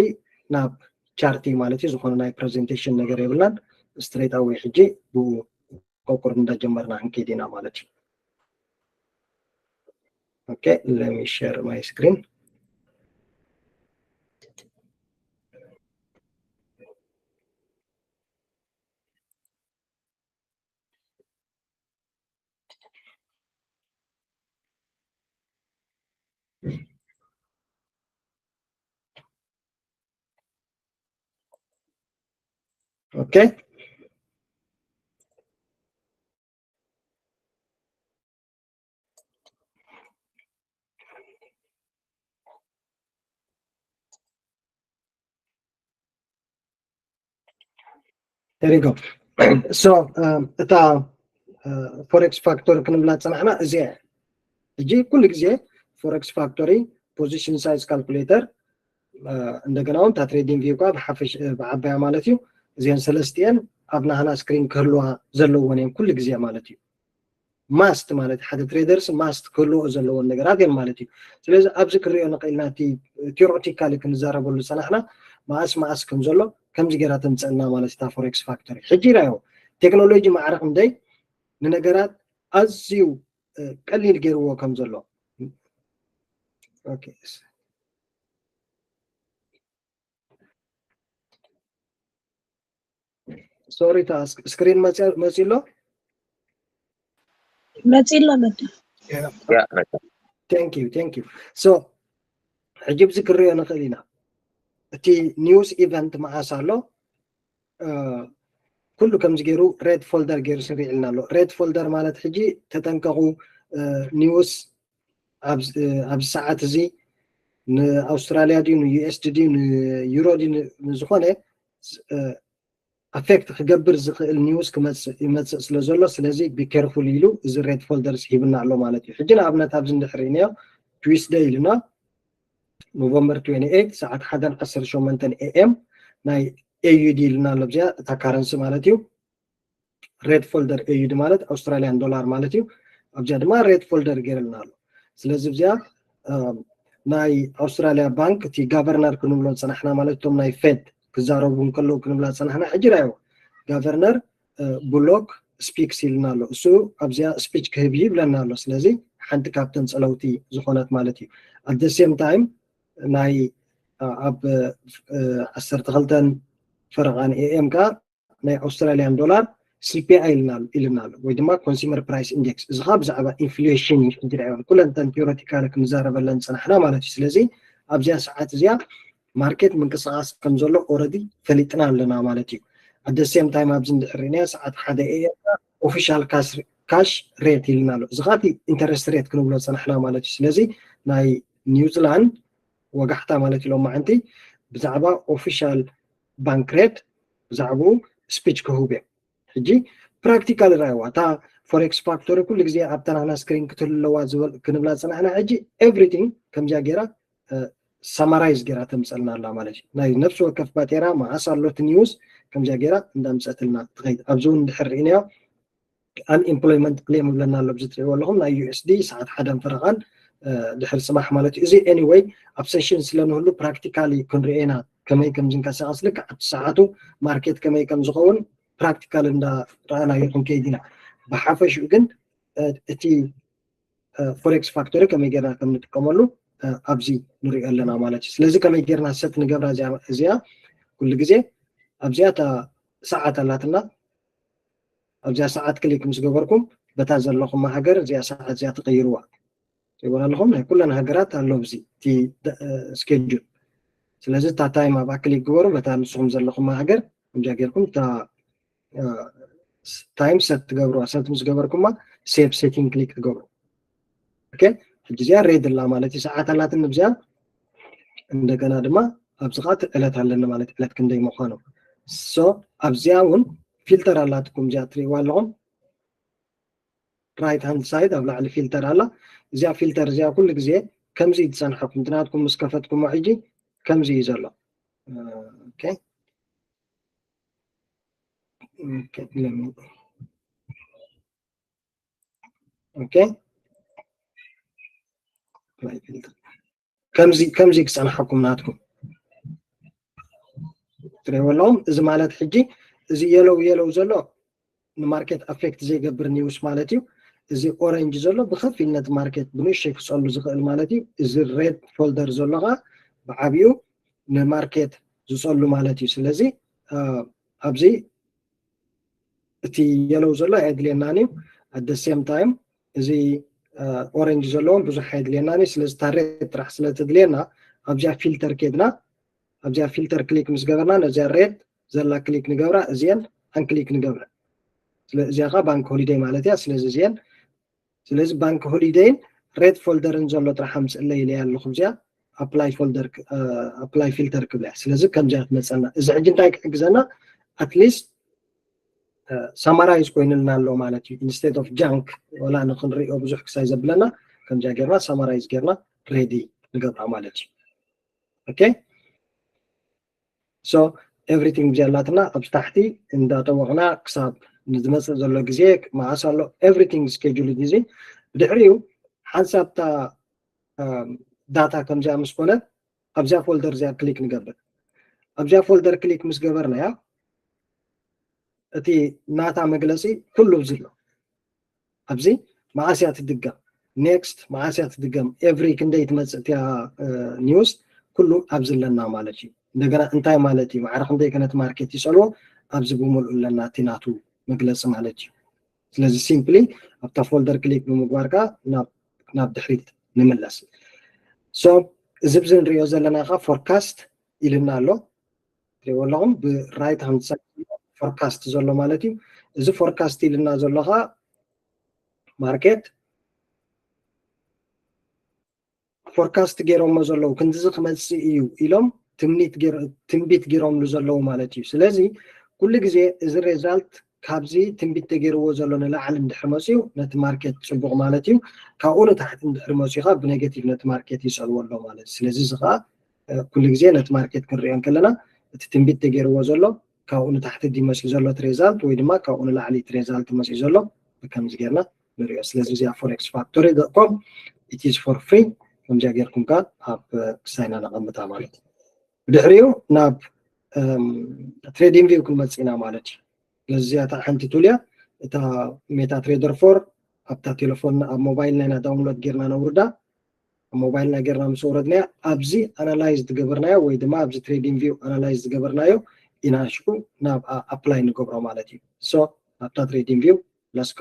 ናብ ቻርት እዩ ማለት እዩ። ዝኾነ ናይ ፕሬዘንቴሽን ነገር የብልናን። ስትሬት ኣወይ ሕጂ ብኡ ቆቁር እንዳጀመርና ክንከይድ ኢና ማለት እዩ። Okay, let me share my screen. Okay. There you go. So እታ forex factor ክንብላ ዝፀናሕና እዚኣ ሕጂ ኩሉ ግዜ forex factor position size calculator እንደገና እውን እታ trading view ካ ብዓባያ ማለት እዩ። እዚአን ሰለስቲአን ኣብ ናህና screen ክህልዋ ዘለዎን እየን ኩሉ ግዜ ማለት እዩ። Must ማለት ሓደ traders must ክህልዎ ዘለዎን ነገራት እዮም ማለት እዩ። ስለዚ ኣብዚ ክንሪኦ ንኽእል ኢና እቲ theoretically ክንዛረበሉ ዝፀናሕና መኣስ መኣስ ከም ዘሎ ከምዚ ገይራ ተምፀልና ማለት እታ forex factor ሕጂ ኢላዮ ቴክኖሎጂ ማዕረ ክንደይ ንነገራት ኣዝዩ ቀሊል ገይርዎ ከም ዘሎ sorry ታ screen መፂ ኣሎ መፂ ኣሎ መዳ thank you thank you so ሕጂ ብዚ ክሪኦ ንኽእል ኢና እቲ news event መዓስ ኣሎ ኩሉ ከምዚ ገይሩ red folder ገይሩ ስሪዕልና ኣሎ red folder ማለት ሕጂ ተጠንቀቑ news ኣብዚ ሰዓት እዚ ንኣውስትራልያ ድዩ ንዩኤስዲ ድዩ ንዩሮ ድዩ ንዝኾነ affect ክገብር ዝኽእል news ክመፅእ ይመፅእ ስለ ዘሎ ስለዚ be careful ኢሉ እዚ red folder ሂብና ኣሎ ማለት እዩ ሕጂ ንኣብነት ኣብዚ እንድሕር ሪእናዮ Tuesday ኢሉና November twenty-eight ሰዓት ሓደን ዓሰርተ ሸሞንተን ኤኤም ናይ ኤዩዲ ኢልና ኣሎ ኣብዚኣ እታ currency ማለት እዩ red folder ኤዩዲ ማለት ኣውስትራልያን ዶላር ማለት እዩ ኣብዚኣ ድማ red folder ገይርልና ኣሎ ስለዚ ኣብዚኣ ናይ ኣውስትራልያ ባንክ እቲ ጋቨርነር ክንብሎ ዝፀናሕና ማለት እቶም ናይ ፌድ ክዛረቡ እንከለዉ ክንብላ ዝፀናሕና ሕጂ ራዮ ጋቨርነር ብሎክ speaks ኢልና ኣሎ እሱ ኣብዚኣ speech ክህብ ይብለና ኣሎ ስለዚ ሓንቲ ካብተን ፀለውቲ ዝኾነት ማለት እዩ at the same time ናይ ኣብ ዓሰርተ ክልተን ፈረቓን ኤኤም ካ ናይ ኣውስትራልያን ዶላር ሲፒኣይ ኢልና ኣሎ ወይ ድማ consumer price index እዚ ካ ብዛዕባ inflation እዩ ሕጂ ራዮ ኩለን ተን theoretical ክንዛረበለን ዝፀናሕና ማለት እዩ ስለዚ ኣብዚኣ ሰዓት እዚኣ market ምንቅስቃስ ከም ዘሎ already ፈሊጥና ኣለና ማለት እዩ at the same time ኣብዚ እንድሕር ሪእናዮ ሰዓት ሓደ ኤኤም official cash rate ኢልና ኣሎ እዚ ካ interest rate ክንብሎ ዝፀናሕና ማለት እዩ ስለዚ ናይ ኒውዚላንድ ወጋሕታ ማለት እዩ ሎማዓንቲ ብዛዕባ official bank rate ብዛዕባኡ speech ክህቡ እዮም ሕጂ practical ራእይዋ እታ forex factor ኩሉ ግዜ ኣብታ ናህና screen ክትህሉ ኣለዋ ክንብላ ዝፀናሕና ሕጂ everything ከምዚኣ ገይራ summarize ገይራ ተምፀልና ኣላ ማለት እዩ ናይ ነፍሲ ወከፍ ባጤራ መዓስ ኣሎ እቲ news ከምዚኣ ገይራ እንዳምፀትልና ትኸይድ ኣብዚ እውን እንድሕር ርኢናዮ unemployment claim ይብለና ኣሎ ኣብዚ ትሪእዎ ኣለኹም ናይ ዩኤስዲ ሰዓት ሓደን ፈረቓን ድሕሪ ፅባሕ ማለት እዩ እዚ anyway ኣብ session ስለ ንህሉ practically ክንሪኦ ኢና ከመይ ከም ዝንቀሳቐስ ልክዕ ኣብቲ ሰዓቱ market ከመይ ከም ዝኸውን practical እንዳረኣናዮ ክንከይድ ኢና ብሓፈሽኡ ግን እቲ forex factor ከመይ ጌርና ከም ንጥቀመሉ ኣብዚ ንሪኦ ኣለና ማለት እዩ ስለዚ ከመይ ጌርና set ንገብራ እዚኣ ኩሉ ግዜ ኣብዚኣ እታ ሰዓት ኣላትና ኣብዚኣ ሰዓት click ምስ ገበርኩም በታ ዘለኹማ ሃገር እዚኣ ሰዓት እዚኣ ትቕይርዋ ይብሉ ኣለኹም ናይ ኩለን ሃገራት ኣሎ ብዚ እቲ schedule ስለዚ እታ time ኣብኣ click ግበሩ በታ ንስኹም ዘለኹማ ሃገር ከምዚኣ ጌርኩም እታ time set ትገብርዋ set ምስ ገበርኩማ save setting click ትገብሩ ሕጂ እዚኣ red ኣላ ማለት እዩ ሰዓት ኣላትኒ ኣብዚኣ እንደገና ድማ ኣብዚ ከዓ ዕለት ኣለኒ ማለት ዕለት ክንደይ ምዃኑ so ኣብዚኣ እውን filter ኣላትኩም እዚኣ ትሪእዋ ኣለኹም right hand side ኣብ ላዕሊ filter ኣላ እዚኣ filter እዚኣ ኩሉ ግዜ ከምዚ ትፀንሐኩም ትናትኩም ምስ ከፈትኩሞ ሕጂ ከምዚ እዩ ዘሎ okay okay let me okay ከምዚ ከምዚ ክፀንሐኩም ናትኩም ትሪእዎ ኣለኹም እዚ ማለት ሕጂ እዚ የለው የለው ዘሎ ንማርኬት affect ዘይገብር news ማለት እዩ እዚ orange ዘሎ ብከፊል ነቲ ማርኬት ብንእሽተይ ክፀሉ ዝኽእል ማለት እዩ እዚ red folder ዘሎ ከዓ ብዓብኡ ንማርኬት ዝፀሉ ማለት እዩ ስለዚ ኣብዚ እቲ የለው ዘሎ ኣየድልየናን እዩ at the same time እዚ orange ዘለዎም ብዙሕ ኣየድልየናን እዩ ስለዚ እታ red ጥራሕ ስለተድልየና ኣብዚኣ filter ከድና ኣብዚኣ filter click ምስ ገበርና ነዚኣ red ዘላ ክሊክ ንገብራ፣ እዚአን ኣን ክሊክ ንገብራ። እዚኣ ከዓ ባንክ ሆሊደይ ማለት እያ። ስለዚ እዚአን ስለዚ ባንክ ሆሊደይን ሬድ ፎልደርን ዘሎ ጥራሕ ኣምፅእለይ ኢለያ ኣለኹ። እዚኣ ኣፕላይ ፎልደር ኣፕላይ ፊልተር ክብላ እያ። ስለዚ ከምዚኣ ትመፀና። እዚ ሕጂ እንታይ ክሕግዘና? ኣትሊስት ሰማራይዝ ኮይንልና ኣሎ ማለት እዩ። ኢንስቴድ ኦፍ ጃንክ ወላ ንክንሪኦ ብዙሕ ክሳይ ዘብለና ከምዚኣ ጌርና ሰማራይዝ ጌርና ሬዲ ንገብራ ማለት እዩ። ኦኬ። So everything እዚኣ ኣላትና ኣብዚ ታሕቲ እንዳጠወቕና ክሳብ ንዝመፅእ ዘሎ ግዜ መዓስ ኣሎ everything schedule እዚ። ብድሕሪኡ ሓንሳብ እታ ዳታ ከምዚኣ ምስ ኮነት ኣብዚኣ ፎልደር እዚኣ ክሊክ ንገብር። ኣብዚኣ ፎልደር ክሊክ ምስ ገበርናያ እቲ ናታ መግለፂ ኩሉ ኣብዚ ኣሎ። ኣብዚ መዓስ እያ ትድገም፣ ኔክስት መዓስ እያ ትድገም፣ ኤቭሪ ክንደይ ትመፅእ እቲያ ኒውስ ኩሉ ኣብዚ ኣለና ማለት እዩ። እንደገና እንታይ ማለት እዩ፣ ማዕረ ክንደይ ከ ነቲ ማርኬት ይፀልዎ ኣብዚ ብምልኡ ኣለና እቲ ናቱ መግለፂ ማለት እዩ። ስለዚ ሲምፕሊ ኣብታ ፎልደር ክሊክ ብምግባርካ ናብ ድሕሪት ንምለስ። ሶ እዚ ብዚ ንሪኦ ዘለና ከዓ ፎርካስት ኢልና ኣሎ። ትሪእዎ ኣለኹም ብራይት ሃንድ ሳይድ ፎርካስት ዘሎ ማለት እዩ። እዚ ፎርካስት ኢልና ዘሎ ከዓ ማርኬት ፎርካስት ገይሮሞ ዘለዉ ክንዲዚ ክመፅእ እዩ ኢሎም ትምኒት ገይሮ- ትንቢት ገይሮምሉ ዘለዉ ማለት እዩ። ስለዚ ኩሉ ግዜ እዚ ሬዛልት ካብዚ ትንቢት ተገይርዎ ዘሎ ንላዕሊ እንድሕር መፅኡ ነቲ ማርኬት ፅቡቕ ማለት እዩ። ካብኡ ንታሕቲ እንድሕር መፅኡ ከዓ ብኔጌቲቭ ነቲ ማርኬት ይፀልዎ ኣሎ ማለት እዩ። ስለዚ እዚ ከዓ ኩሉ ግዜ ነቲ ማርኬት ክንሪኦ እንከለና እቲ ትንቢት ተገይርዎ ዘሎ ካብኡ ንታሕቲ ድዩ መፅኡ ዘሎ እቲ ሬዛልት ወይ ድማ ካብኡ ንላዕሊ እቲ ሬዛልት መፅኡ ዘሎ ብከምዚ ጌርና ንሪኦ። ስለዚ እዚኣ ፎሬክስ ፋክቶሪ ዶት ኮም it is for free ከምዚኣ ጌርኩም ከዓ ኣብ ክሳይና ነቐምጣ ማለት እዩ። ብድሕሪኡ ናብ ትሬዲንግ ቪው ክንመፅእ ኢና ማለት እዩ። ስለዚ እዚኣ እታ ሓንቲ ቱል እያ። እታ ሜታ ትሬደር ፎር ኣብታ ቴሌፎንና ኣብ ሞባይልና ኢና ዳውንሎድ ጌርና ነውርዳ። ኣብ ሞባይልና ጌርና ምስ ኣውረድናያ ኣብዚ ኣናላይዝ ዝገበርናዮ ወይ ድማ ኣብዚ ትሬዲንግ ቪው ኣናላይዝ ዝገበርናዮ ኢና ሽዑ ናብ ኣፕላይ ንገብሮ ማለት እዩ። ሶ ኣብታ ትሬዲንግ ቪው ለስኮ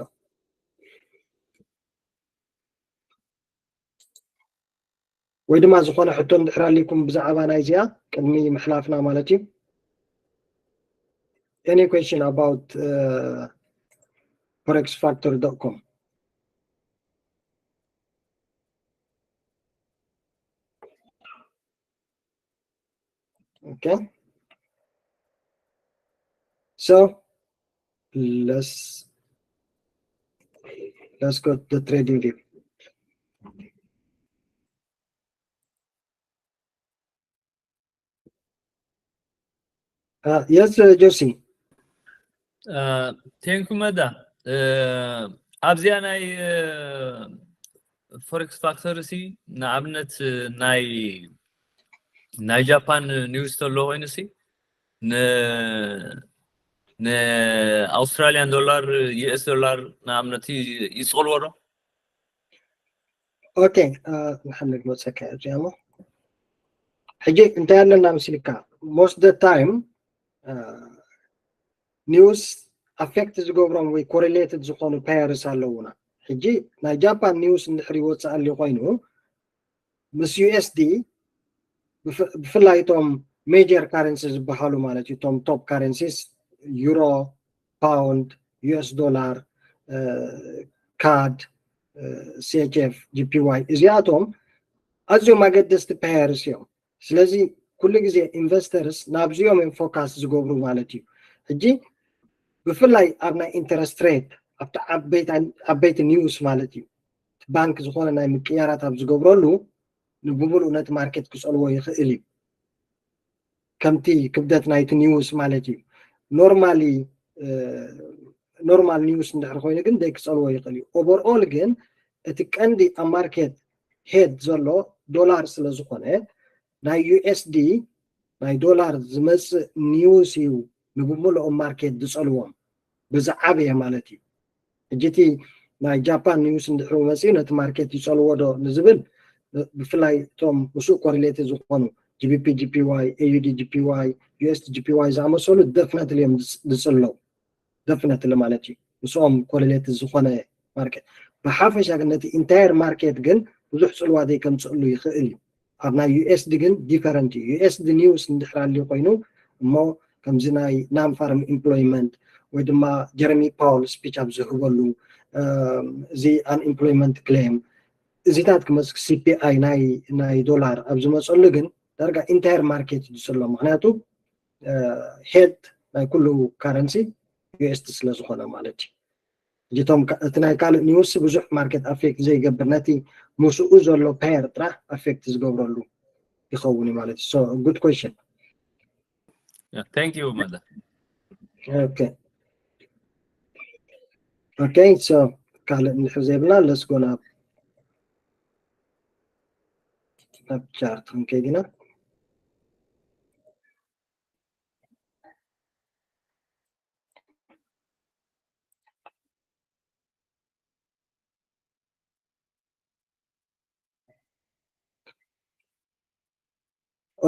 ወይ ድማ ዝኾነ ሕቶ እንድሕር ኣሊኩም ብዛዕባ ናይዚኣ ቅድሚ ምሕላፍና ማለት እዩ። Any question about uh, forex factor dot com? Okay. So let's let's go to the trading view. Uh, yes, uh, Josie. ቴንኩ መዳ ኣብዚኣ ናይ ፎሬክስ ፋክተር ሲ ንኣብነት ናይ ናይ ጃፓን ኒውስ ተሎ ኮይኑ ሲ ንኣውስትራሊያን ዶላር ዩኤስ ዶላር ንኣብነት ይፀልዎ ዶ? ኦኬ፣ ንሓመድ መፀካ እዚኣ እሞ ሕጂ እንታይ ኣለና ምስልካ most the time ኒውስ ኣፌክት ዝገብሮም ወይ ኮሪሌትድ ዝኾኑ ፓየርስ ኣለውና። ሕጂ ናይ ጃፓን ኒውስ እንድሕር ይወፅእ ኣልዩ ኮይኑ ምስ ዩኤስዲ ብፍላይ እቶም ሜጀር ካረንሲ ዝበሃሉ ማለት እዩ፣ እቶም ቶፕ ካረንሲስ ዩሮ፣ ፓውንድ፣ ዩኤስ ዶላር፣ ካድ፣ ሲኤችኤፍ፣ ጂፒዋይ እዚኣቶም ኣዝዮም ኣገደስቲ ፓየርስ እዮም። ስለዚ ኩሉ ግዜ ኢንቨስተርስ ናብዚኦም እዮም ፎካስ ዝገብሩ ማለት እዩ። ሕጂ ብፍላይ ኣብ ናይ ኢንተረስት ሬት ኣብቲ ዓበይቲ ኒውስ ማለት እዩ፣ ባንክ ዝኾነ ናይ ምቅያራት ኣብ ዝገብረሉ ንብምሉእ ነቲ ማርኬት ክፀልዎ ይኽእል እዩ። ከምቲ ክብደት ናይቲ ኒውስ ማለት እዩ። ኖርማሊ ኖርማል ኒውስ እንድሕር ኮይኑ ግን ደይ ክፀልዎ ይኽእል እዩ። ኦቨርኦል ግን እቲ ቀንዲ ኣብ ማርኬት ሄድ ዘሎ ዶላር ስለ ዝኾነ ናይ ዩኤስዲ ናይ ዶላር ዝመፅእ ኒውስ እዩ ንብምልኦም ማርኬት ዝፀልዎም ብዝዓበየ ማለት እዩ። ሕጂ እቲ ናይ ጃፓን ኒውስ እንድሕር መፅኡ ነቲ ማርኬት ይፀልዎ ዶ ንዝብል ብፍላይ እቶም ምስኡ ኮሪሌትድ ዝኾኑ ጂቢፒ ጂፒዋይ፣ ኤዩዲ ጂፒዋይ፣ ዩኤስዲ ጂፒዋይ ዝኣመሰሉ ደፍነትሊ እዮም ዝፅለው። ደፍነትሊ ማለት እዩ ምስኦም ኮሪሌትድ ዝኾነ ማርኬት። ብሓፈሻ ግን ነቲ ኢንታየር ማርኬት ግን ብዙሕ ፅልዋ ዘይከምፅእሉ ይኽእል እዩ። ኣብ ናይ ዩኤስዲ ግን ዲፈረንት እዩ። ዩኤስዲ ኒውስ እንድሕር ኣልዩ ኮይኑ እሞ ከምዚ ናይ non farm employment ወይ ድማ ጀረሚ ፓውል ስፒች ኣብ ዝህበሉ እዚ unemployment claim እዚታት ክመስ CPI ናይ ናይ ዶላር ኣብ ዝመፀሉ ግን ዳርጋ entire market እዩ ዝስሎ። ምክንያቱ head ናይ ኩሉ currency USD ስለ ዝኾነ ማለት እዩ። እቶም እቲ ናይ ካልእ news ብዙሕ market affect ዘይገብር ነቲ ምስኡ ዘሎ pair ጥራሕ affect ዝገብረሉ ይኸውን እዩ ማለት እዩ። So good question. Thank you, Mada. Okay. Okay, so ካልእ እንድሕር ዘይብልና let's go ናብ ናብ chart ክንከይድ ኢና።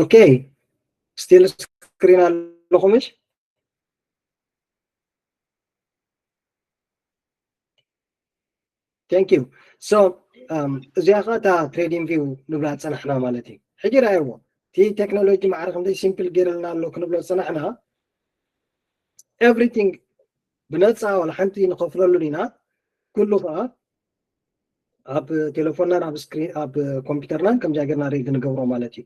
Okay, still screen ኣለኹም እሺ? Thank you. So እዚኣ ኸ እታ trading view ንብላ ዝፀናሕና ማለት እዩ። ሕጂ ርኣይዎ፣ እቲ ቴክኖሎጂ ማዕረ ክንደይ simple ገይርልና ኣሎ ክንብሎ ዝፀናሕና። Everything ብነፃ ዋላ ሓንቲ ንኸፍለሉን ኢና። ኩሉ ከዓ ኣብ ቴሌፎንናን ኣብ ስክሪን ኣብ ኮምፒውተርናን ከምዚኣ ጌርና ሪድ ንገብሮ ማለት እዩ።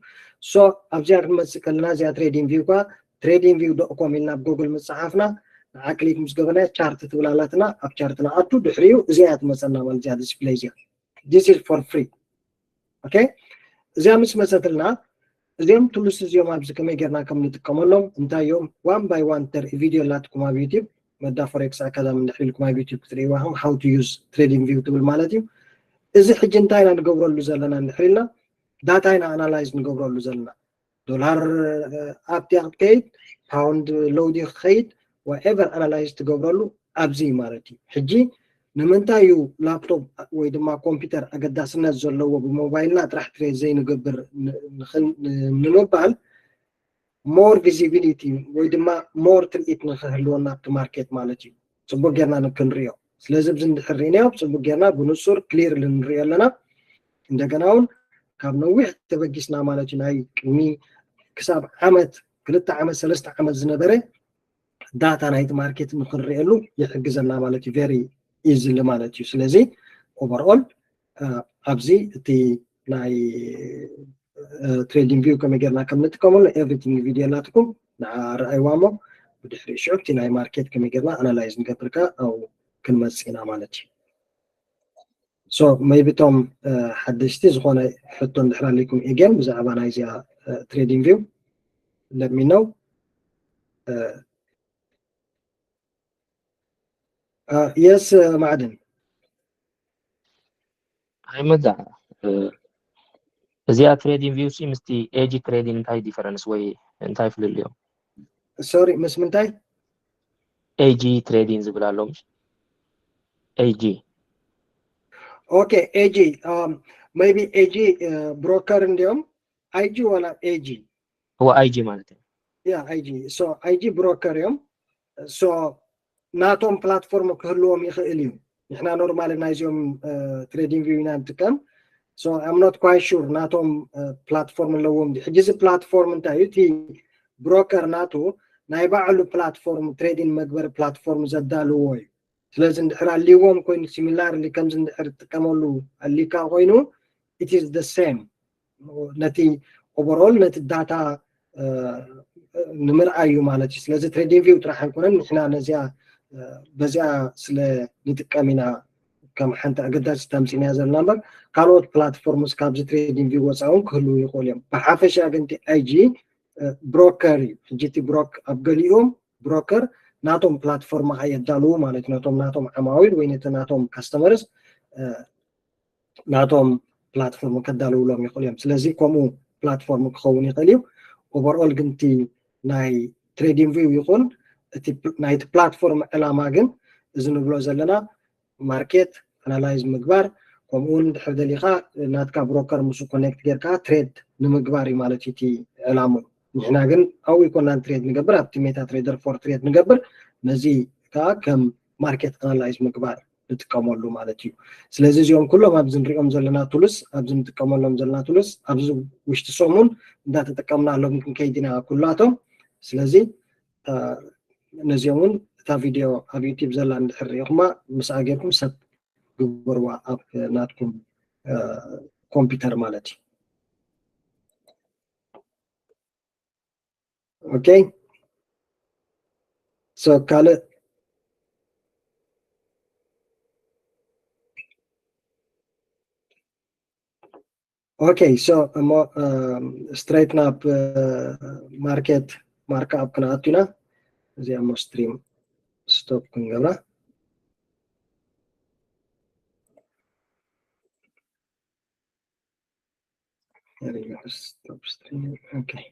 So ኣብዚኣ ክንመፅእ ከለና እዚኣ trading view ኳ trading view dot com ኢልና ኣብ ጉግል ምፅሓፍና ንዓ ክሊክ ምስ ገበርና ቻርት ትብል ኣላትና። ኣብ ቻርት ንኣቱ ድሕሪኡ እዚኣ ትመፀና ማለት እዚኣ display እዚኣ this is for free። Okay፣ እዚኣ ምስ መፀትልና እዚኦም tools እዚኦም ኣብዚ ከመይ ጌርና ከም ንጥቀመሎም እንታይ እዮም one by one ተርኢ ቪድዮ ኣላትኩም ኣብ YouTube መዳ Forex Academy እንድሕር ኢልኩም ኣብ YouTube ክትርእይዋ ኢኹም how to use trading view ትብል ማለት እዩ። እዚ ሕጂ እንታይ ኢና ንገብረሉ ዘለና እንድሕር ኢልና ዳታ ኢና ኣናላይዝ ንገብረሉ ዘለና። ዶላር up ድያ ክትከይድ፣ ፓውንድ low ድዩ ክኸይድ፣ whatever ኣናላይዝ ትገብረሉ ኣብዚ እዩ ማለት እዩ። ሕጂ ንምንታይ እዩ ላፕቶፕ ወይ ድማ ኮምፒውተር ኣገዳስነት ዘለዎ ብሞባይልና ጥራሕ ትሬድ ዘይንገብር ንምባል more visibility ወይ ድማ more ትርኢት ንክህልወና ኣብቲ ማርኬት ማለት እዩ። ፅቡቅ ጌርና ንክንሪኦ። ስለዚ ብዚ እንድሕር ርኢናዮ ብፅቡቅ ጌርና ብንፁር ክሊር ንሪኦ ኣለና። እንደገና እውን ካብ ነዊሕ ተበጊስና ማለት እዩ ናይ ቅድሚ ክሳብ ዓመት ክልተ ዓመት ሰለስተ ዓመት ዝነበረ ዳታ ናይቲ ማርኬት ንክንሪኤሉ ይሕግዘና ማለት እዩ። Very easily ማለት እዩ። ስለዚ overall ኣብዚ እቲ ናይ trading view ከመይ ጌርና ከም ንጥቀመሉ everything ቪድዮ ኣላትኩም ንዓ ረኣይዋ እሞ ብድሕሪ ሽዑ እቲ ናይ ማርኬት ከመይ ጌርና ኣናላይዝ ንገብር ከኣ ኣብኡ ክንመጽእ ኢና ማለት እዩ። So maybe እቶም ሓደሽቲ ዝኾነ ሕቶ እንድሕር ኣሊኩም again ብዛዕባ ናይዚኣ trading view let me know። Yes ማዕድን ኣይመዛ እዚኣ trading view ሲ ምስቲ AG trading እንታይ difference ወይ እንታይ ፍልልዮም? Sorry ምስ ምንታይ? AG trading ዝብል ኣሎ ምሽ? AG Okay, AG maybe AG broker እንዲኦም IG ዋላ AG እዋ IG ማለት እዩ። Yeah IG so IG broker እዮም። So ናቶም platform ክህልዎም ይኽእል እዩ። ንሕና normally ናይዚኦም trading view ኢና ንጥቀም። So I'm not quite sure ናቶም platform ኣለዎም ድዩ። ሕጂ እዚ platform እንታይ እዩ? እቲ broker ናቱ ናይ ባዕሉ platform trading መግበሪ platform ዘዳልዎ እዩ። ስለዚ እንድሕር ኣልዎም ኮይኑ similarly ከምዚ እንድሕር ትጥቀመሉ ኣሊካ ኮይኑ it is the same ነቲ overall ነቲ ዳታ ንምርኣይ እዩ ማለት እዩ። ስለዚ trading view ጥራሕ ኣይኮነን ንሕና ነዚኣ በዚኣ ስለ ንጥቀም ኢና ከም ሓንቲ ኣገዳሲ ተምፂእናያ ዘለና እምበር ካልኦት platforms ካብዚ trading view ወፃ እውን ክህልዉ ይኽእሉ እዮም። ብሓፈሻ ግን እቲ IG broker እዩ። ሕጂ እቲ broker ኣብ ገሊኦም broker ናቶም platform ከዓ የዳልዉ ማለት እዩ። ነቶም ናቶም ዓማዊል ወይ ነቲ ናቶም customers ናቶም platform ከዳልውሎም ይኽእሉ እዮም። ስለዚ ከምኡ platform ክኸውን ይኽእል እዩ። Overall ግን እቲ ናይ trading view ይኹን እቲ ናይቲ platform ዕላማ ግን እዚ ንብሎ ዘለና ማርኬት ኣናላይዝ ምግባር ከምኡ እውን ድሕር ደሊኻ ናትካ broker ምስ connect ጌርካ trade ንምግባር እዩ ማለት እዩ እቲ ዕላሙ። ንሕና ግን ኣብኡ ኣይኮናን trade ንገብር ኣብቲ MetaTrader four trade ንገብር ነዚ ከዓ ከም ማርኬት ኣናላይዝ ምግባር ንጥቀመሉ ማለት እዩ። ስለዚ እዚኦም ኩሎም ኣብዚ ንሪኦም ዘለና tools ኣብዚ ንጥቀመሎም ዘለና tools ኣብዚ ውሽጢ ሰሙን እንዳተጠቀምናሎም ክንከይድ ኢና ኩላቶም። ስለዚ ነዚኦም እውን እታ ቪድዮ ኣብ ዩቲብ ዘላ እንድሕር ርኢኹማ ምስኣ ጌርኩም ሰብ ግበርዋ ኣብ ናትኩም ኮምፒውተር ማለት እዩ። ኦኬ። So ካልእ ኦኬ። So እሞ ስትሬት ናብ ማርኬት ማርክኣፕ ክንኣቱ ኢና። እዚኣ እሞ ስትሪም ስቶፕ ክንገብራ። There you go. Stop streaming. Okay.